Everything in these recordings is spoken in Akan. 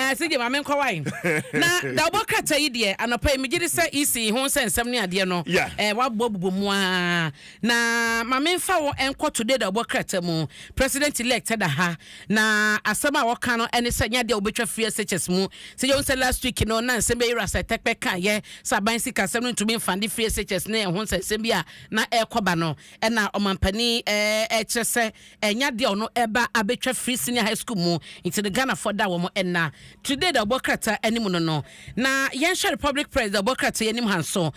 Sɛ gye maame nkɔwae na dawobɔ krataa yi deɛ, anɔpa yi megye de sɛ ec ho sɛ nsɛm ne adeɛ no wabɔ bobɔ mu a, na maame mfa wo nkɔ today dawobɔ krataa mu. President elect da ha na asɛm a wɔka no ɛne sɛ nyɛ adeɛ a wobɛtwa free SHS mu. Sɛ yɛhu sɛ last week no na nsɛm bɛyɛ sɛ tɛkpɛ kaeɛ sɛ aban sika asɛm no ntumi mfande free SHS ne ɛho nsɛnsɛm bi a na ɛrekɔba no, ɛna ɔmampanin ɛkyerɛ sɛ ɛnya deɛ ɔno ɛba abɛtwa free senior high school mu. Nti no Ghanafoɔ da wɔn ɛna today da ɔbɔ krataa anim no, na yɛnhyɛ Republic Press da ɔbɔ krataa anim ha nso.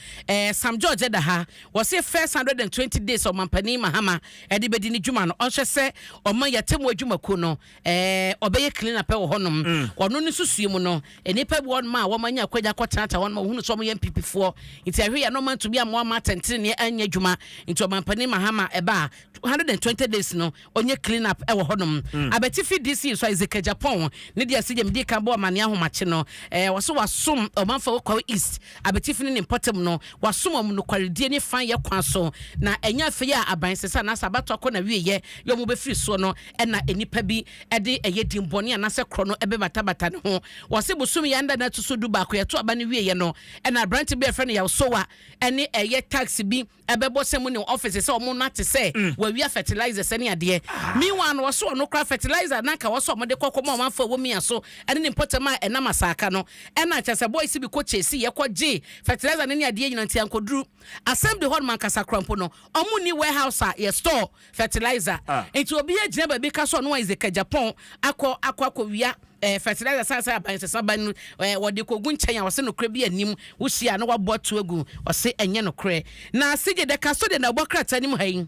Sam George ɛda ha, wɔsi first 120 days ɔmampanin Mahama ɛde bɛdi ne dwuma no, ɔnhyɛ sɛ ɔman yɛtɛ mu adwumakuo no ɔbɛyɛ clean up wɔ hɔnom. Ɔno ne susue mu no, nnipa bi wɔnom a wɔn anya akɔgya akɔtenata hɔnom a wɔhunu sɛ wɔn yɛ NPP foɔ, nti ahwɛ yɛ no ɔman ntumi amoa ma atɛntenenee anyɛ adwuma. Nti ɔmampanin Mahama ɛba a, 120 days no ɔnyɛ clean up ɛwɔ hɔnom. Abɛtifi DC nso, Isaac Agyapong ne deɛ sɛ gyamdi kan bɔ ɔmane ahomakye no, wɔso wasom ɔmanfa wɔ Kwawu East Abɛtifi ne ne mpɔtam no, wasom ɔmo nokwaredie ne fan yɛ kwan so, na ɛnyɛ afei a aban sɛ sɛ anaasɛ abato akɔ na wieyɛ yɛ ɔmo bɛfiri soɔ no ɛna nnipa bi ɛde ɛyɛ dimbɔne anaasɛ korɔ no ɛbɛbatabata ne ho. Wɔse bosom yɛ anda no ato so 11 yɛto aba no wieɛ no, ɛna aberante bi a yɛfrɛ no Yawsowa ɛne ɛyɛ tax bi ɛbɛbɔ sɛ mu ne office sɛ ɔmo nate sɛ wɔawia fertilizer sɛ ne adeɛ. Meanwhile no, wɔso ɔno kora fertilizer na nka wɔsɔ ɔmo de kɔkɔ ma ɔmanfo a ɛwɔ mia so ɛne ne mpɔtam a ɛnam asaaka no, ɛna kyerɛ sɛ boys bi kɔ kyesi yɛkɔ gye fertilizer ne ne adeɛ nyina. Nti ankoduru assembly hɔ nom ankasa kora mpo no, ɔmo ni warehouse a yɛ store fertilizer. Nti obi agyina baabi ka so ɔno a Isaac Agyapong akɔ akɔ akɔwia fertilizer san sɛ aban sesa ban no wɔde kɔgu nkyɛn a, wɔsɛ nokorɛ bi anim wohyia na wabɔ ato agu, ɔse ɛnyɛ nokorɛ. Na sigye the custodian na ɔbɔ krataa no mu ha yi,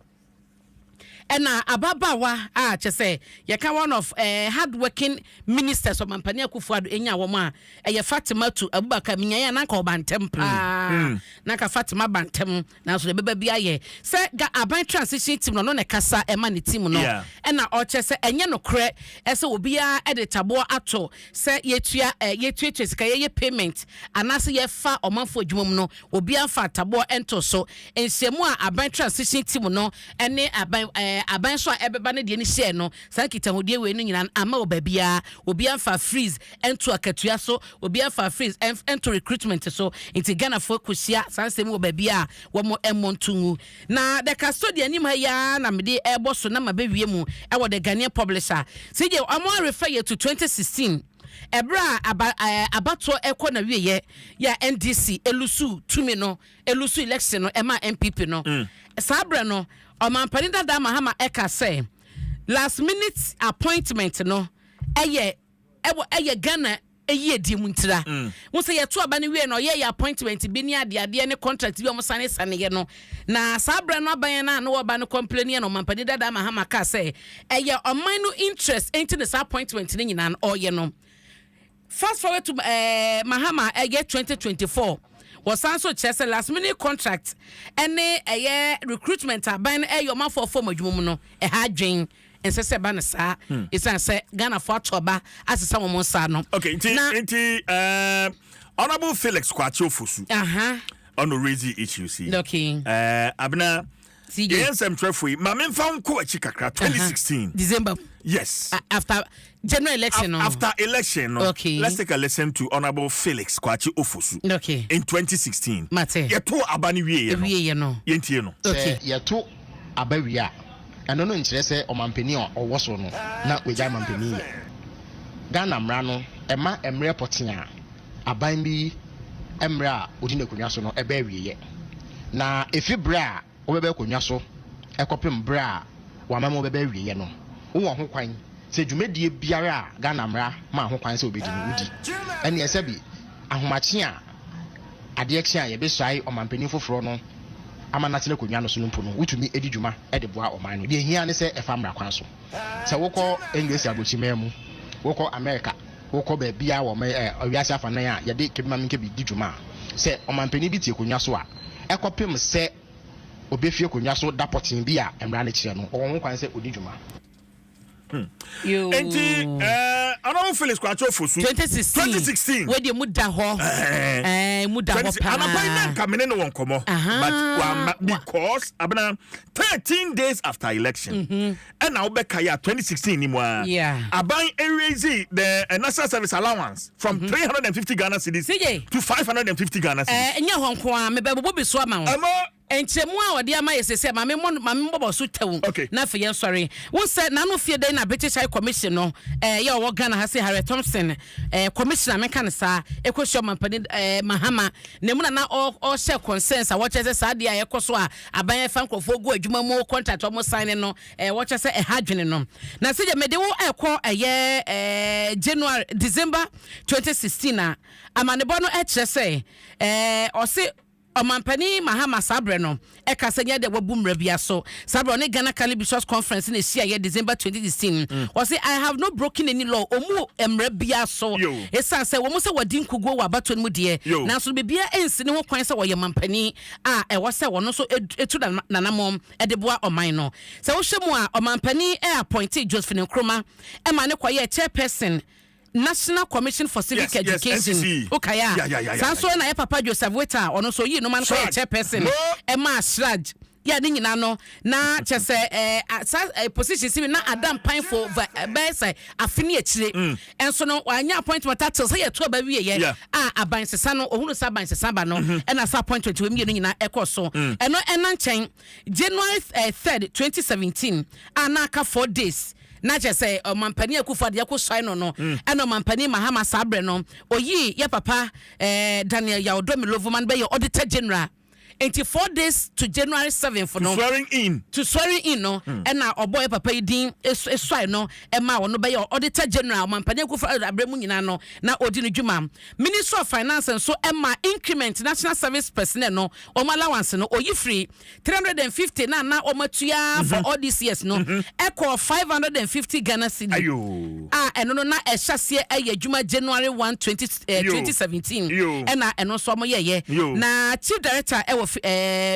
ɛna ababaawa a kyɛ sɛ yɛka one of hard working ministers ɔmampanin Akufo Ado enya wɔn a ɛyɛ Fatima tu Abubakar minyaeɛ a nanka ɔba ntɛm paa, nanka Fatima ba ntɛm, nanso deɛ bɛba bi ayɛ sɛ ga aban transition team no, ɔno na ɛkasa ɛma ne team no. Ɛna ɔkyɛ sɛ ɛnyɛ nokorɛ ɛsɛ obiara ɛde taboɔ ato sɛ yɛtua yɛtuatua sika, yɛyɛ payment anaasɛ yɛfa ɔmanfo adwuma mu no, obiara mfa taboɔ ɛnto so. Nhyiamu a aban transition team no ɛne aban aban so a ɛbɛba no deɛ no hyɛɛ no, saa nkitahodie wei no nyinaa ama wɔ baabiara, obiara mfa freeze ɛnto akatua so, obiara mfa freeze ɛnto recruitment so. Nti Ghanafoɔ kɔhyia saa nsɛm wɔ baabi a wɔn ɛmmɔ nto na the custodian anim ha yi ara na mede ɛbɔ so na ma bɛwie mu ɛwɔ the Ghanaian Publisher. Sɛ ɔmo arefa yɛ to 2016, ɛberɛ a aba abatoɔ ɛkɔ na wieyɛ yɛ a NDC elose tumi no, elose election no ɛma NPP no. Saa berɛ no ɔmampanin dada Mahama ɛka sɛ last minute appointment no ɛyɛ ɛwɔ ɛyɛ Ghana ɛyi edi mu ntira mo sɛ yɛto aba no wie no, ɔyɛ yɛ appointment bi ne adeadeɛ ne contract bi a ɔmo sane sane yɛ no. Na saa berɛ no aban no a na wɔba no complain yɛ no, ɔmampanin dada Mahama kaa sɛ ɛyɛ ɔman no interest nti ne saa appointment no nyinaa no ɔyɛ no. Fast forward to Mahama ɛyɛ 2024, wɔsan so kyerɛ sɛ last minute contract ɛne ɛyɛ recruitment aban no ɛyɛ ɔmanfoɔ fɔm adwuma mu no, ɛha adwen, ɛnsɛ sɛ ɛba no saa, ɛsiane sɛ Ghanafoɔ ato aba asesa wɔn nsa no. Okay, nti nti Honourable Felix Kwakye Ofosu ɔno raise issues yi. Abena, CJ. Yɛyɛ nsɛmtwerɛfoɔ yi, ma memfa nkɔ akyi kakra, 2016 December. Yes. After general election no. After election no. Let's take a listen to Honourable Felix Kwakye Ofosu in 2016. Mate. Yɛto aba no wieɛ no. Wieɛ no. Yɛntie no. Sɛ yɛto aba wie a, ɛno no nkyerɛ sɛ ɔmampanin a ɔwɔ so no na wagya ɔmampanin. Yɛ Ghana mmara no ɛma mmerɛ pɔtee a aban bi mmerɛ a ɔdi n'akonnwa so no ɛbɛ awieɛ, na ɛfi berɛ a wobɛbɛ akonnwa so ɛkɔpem berɛ a wama ma wobɛbɛ awieɛ no, wowɔ ho kwan sɛ dwumadie biara a Ghana mmara ma ho kwan sɛ wobɛdi no wodi. Ɛneɛ sɛbi ahomakye a adeɛ kye a yɛbɛsuae ɔmampanin foforɔ no ama no atena akonnwa no so no mpo no, wotumi di dwuma de boa ɔman no. Deɛ hia ne sɛ ɛfa mmara kwan so. Sɛ wokɔ English aburokyiman mu, wokɔ America, wokɔ baabiara wɔ ɔman wiase afanan a yɛde kebi ma menkebi di dwuma a, sɛ ɔmampanin bi te akonnwa so a, ɛkɔpem sɛ obɛfie akonnwa so da pɔtee bi a mmara no kyerɛ no, ɔwɔ ho kwan sɛ ɔdi dwuma. Nti honorable Honourable Felix Kwakye Ofosu. 2016. 2016. Wei deɛ mu da hɔ. Mu da hɔ paa. Anapa yi na nka mene ne wɔ nkɔmmɔ. But wamma because, Abena, 13 days after election ɛna wobɛka yɛ a 2016 ni mu a aban raise the national service allowance from 350 Ghana cedis CJ. to 550 Ghana cedis. Ɛnyɛ hɔ nko a, mebɛbobɔ bi so ama wo. Ɛmɔ. Nkyerɛmu a wɔde ama yɛ sɛsɛ, maame mmɔ, maame mmɔbɔ so tɛw. Na afei yɛn sɔre wo sɛ n'ano fie dɛn na British High Commission no yɛ ɔwɔ Ghana ha sɛ Harriet Thompson, commissioner, menka no saa, ɛkɔhyia ɔmampanin Mahama na mu na ɔhyɛ concerns a wɔkyerɛ sɛ saa deɛ a ɛkɔ so a aban ɛfa nkurɔfoɔ gu adwuma mu, contract wɔn sign no, wɔkyerɛ sɛ ɛha adwene no. Na sɛ deɛ mede wo ɛkɔ ɛyɛ January, December 2016 a amanebɔ no ɛkyerɛ sɛ ɔse ɔmampanin Mahama saa berɛ no ɛka sɛ nyɛ dɛ wabu mmara bia so. Saa berɛ ɔne Ghana Catholic Bishops Conference na ɛhyia yɛ December 2016. Wɔse, "I have not broken any law." Ɔmu mmara bia so. Ɛsiane sɛ wɔn sɛ wɔdi nkuguo wɔ abatoɔ no mu deɛ, nanso biribiara ɛnsi ne ho kwan sɛ wɔyɛ mampanin a ɛwɔ sɛ wɔno nso ɛtu nanammɔm ɛde boa ɔman no. Sɛ wohwɛ mu a, ɔmampanin ɛ appointe Josephine Nkrumah ɛma ne kɔyɛ chairperson, National Commission for Civic Education. NCC. Okay, yeah. Saa nso na yɛ papa Joseph Whittal, ɔno nso yi no ma no kɔyɛ CHRAJ. chairperson Mo. ɛma CHRAJ yɛ ne nyinaa no na kyɛ sɛ saa position si bi na adam pan for bɛyɛ sɛ afe ne akyire. Ɛnso no wanya appointment atel sɛ yɛto aba wie yɛ a aban sesa no, ohunu sɛ aban sesa ba no, ɛna sa appointment wɔ mmienu nyinaa ɛkɔ so. Ɛno ɛna nkyɛn January 3rd 2017 a na aka 4 days na kyerɛ sɛ ɔmampanin Akufo Addo yɛkɔ suae no, ɛna ɔmampanin Mahama saa berɛ no oyii yɛ papa Daniel Yaw Domelevo man bɛyɛ Auditor General. Nti 4 days to January 7th no, swearing in, to swearing in no, ɛna ɔbɔ yɛ papa yi din esuae no ɛma ɔno bɛyɛ Auditor General. Ɔmampanin Akufo Addo abrɛ mu nyinaa no na odi ne dwuma. Ministry of Finance nso ɛma increment national service personnel no wɔn allowance no, oyi firi 350 na wɔn atua for all these years no ɛkɔ 550 Ghana cedi. Ayo. A ɛno no na ɛhyɛ aseɛ ɛyɛ adwuma January 1 2017. Ɛna ɛno nso ɔmo yɛyɛ. Na chief director ɛwɔ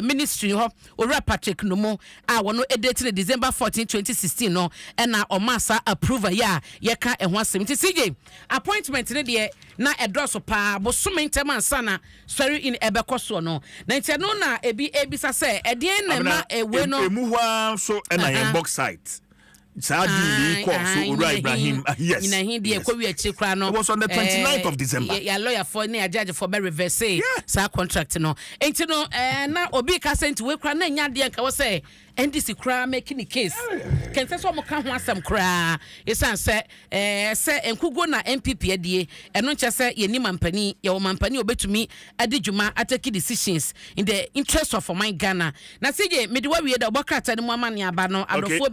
ministry hɔ, Owura Patrick Nomo, a wɔn edate no December 14 2016 no, ɛna ɔmo asa approval yi a yɛka ɛho asɛm. Nti CJ, appointment ne deɛ na ɛdɔɔso paa bosome ntɛm ansa na swearing in ɛbɛkɔ soɔ no. Na nti ɛno na ebi ebisa sɛ ɛdeɛn na ɛma ewe no. Emu hɔ ara nso ɛna yɛn bauxite saa deal yi kɔɔ so, Owura Ibrahim, ah, yes. Nyinahin deɛ ɛkɔ wi akyiri koraa no. It was on the 29th of December. Yɛ lɔyafoɔ ne agyagyefoɔ bɛ reverse saa contract no. Nti no na obi ka sɛ nti wei koraa na nya adeɛ nka wɔ sɛ NDC koraa make ne case kɛntɛ sɛ ɔmo ka ho asɛm koraa, ɛsiane sɛ sɛ nkuguo na NPP adie, ɛno nkyɛ sɛ yɛni mampanin, yɛwɔ mampanin a obɛtumi adi dwuma, atake decisions in the interest of ɔman Ghana. Na CJ, mede wawie da ɔbɔ krataa no mu ama ne aba no adɔfoɔ.